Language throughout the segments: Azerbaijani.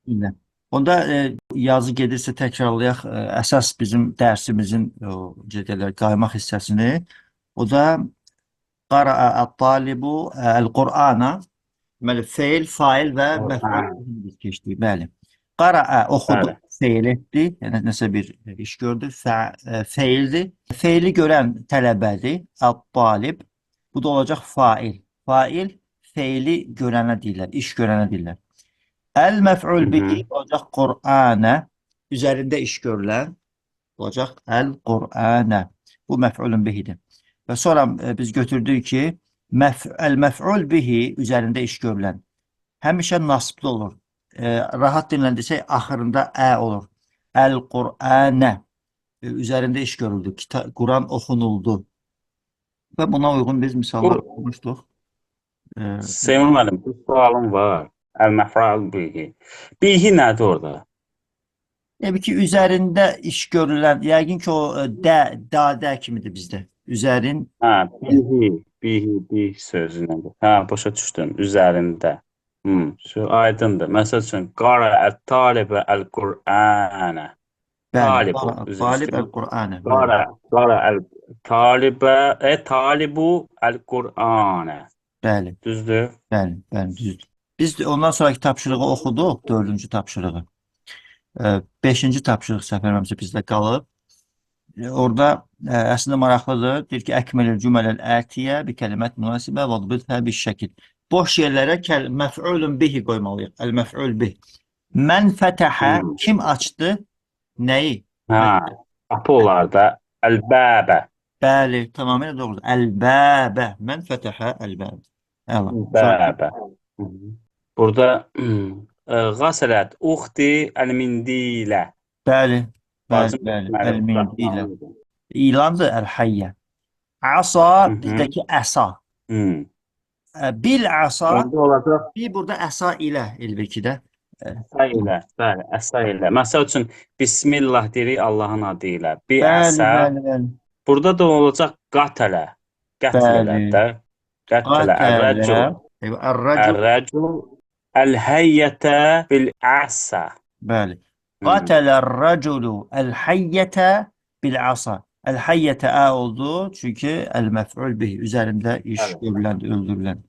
Ilə. Onda yazı gedirsə təkrarlayaq əsas bizim dərsimizin o necə deyirlər, qaymaq hissəsini. O da qara'a at-talibu el-Qur'ana. Deməli feil, fail və məf'ul biz keçdik. Bəli. Qara'a oxudu, Bəli. Feil etdi. Yəni nəsə bir iş gördü. Feildir. Feili görən tələbədir. At-talib. Bu da olacaq fail. Fail feili görənə deyirlər, iş görənə deyirlər. El-məf'ul bihi olacaq Qur'anə. Üzərində iş görülən olacaq el-Qur'anə. Bu məf'ulun bihidir. Və sonra biz götürdük ki, el-məf'ul bihi üzərində iş görülən həmişə nasibli olur. Rahat dillə desək axırında ə olur. El-Qur'anə üzərində iş görüldü. Quran oxunuldu. Və buna uyğun biz misallar oxumuşduq. Seymur müəllim, bir sualım var. Əl-məf'ul bihi. Bihi nədir orada? Təbii ki, üzərində iş görülən, yəqin ki o də, da, də kimidir bizdə. Üzərin, Hə, bihi, bihi, bih sözü nədir? Hə, başa düşdüm. Üzərində. Şu aydındır. Məsəl üçün, qara ət-talibə əl-Qur'anə. Bəli, Talibu, üzr talib istəyirəm. əl-Qur'anə. Bəli, Qara, qara əl-talibə, talibu əl-Qur'anə. Bəli, Düzdür? Bəli, bəli, düzdür. Biz də ondan sonraki tapşırığı oxuduq, dördüncü tapşırığı. Beşinci tapşırıq səhv eləmirəmsə bizdə qalıb. Orada əslində maraqlıdır. Deyir ki, əkmilil cümələl ətiyə bi kəlimət münasibə və ضbithə bi şəkil. Boş yerlərə məf'ulun bihi qoymalıyıq. Əl-məf'ul bih. Mən fətəhə kim açdı? Nəyi? Hə, qapı olar da. Əl-bəbə. Bəli, tamamilə doğrudur. Əl-bəbə. Mən fətəhə əl-bəbə. Əla. Bəbə. Burada qasələt uxti əl-mindilə. Bəli, bəli, bəli. Əl-mindilə. İlandır əl-hayyə. Asa bizdəki əsa. Bil asa, Onda olacaq bir burada əsa ilə elbir ki də. Əsa ilə, bəli, əsa ilə. Məsəl üçün Bismillah deyirik Allahın adı ilə. Bi Bəli, əsa. bəli, bəli. Burada da olacaq qatələ. Qətlələ Bəli. də. Qətlələ. Qatələ. Ər-rəcul. Ər-rəcul. Ər-rəcul əl-həyyətə bil-əsa. Bəli. Qatələ'r-rəculu əl-həyyətə bil-asa. Əl-həyyətə ə oldu, çünki əl-məf'ul bih üzərində iş görülən, öldürülən.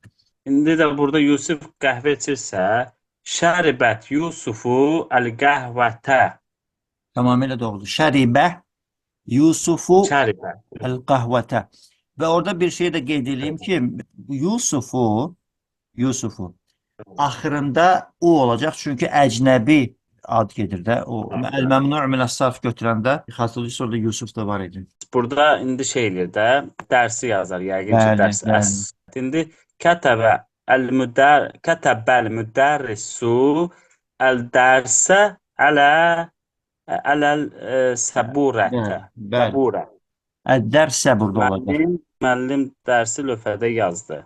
İndi də burada Yusuf qəhvə içirsə, şəribət Yusufu əl-qəhvətə. Tamamilə doğrudur. Şəribə Yusufu Şəribə. əl-qəhvətə. Və orada bir şey də qeyd edeyim ki, Yusufu axırında u olacaq, çünki əcnəbi ad gedir də. O əl-məmnu minəs-sarf götürəndə xatırlayırsınız orada Yusuf da var idi. Burada indi şey eləyir də, dərsi yazar yəqin ki, Bəli, dərs bəli. əs. İndi kətəbə əl-müdər kətəbəl müdərrisu əl-dərsə ələ ələl səburətə. Bəli, bəli. Səburə. Əd-dərsə burada olacaq. Müəllim dərsi lövhədə yazdı.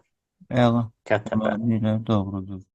Əla. Kətəbə. Tamamilə doğrudur.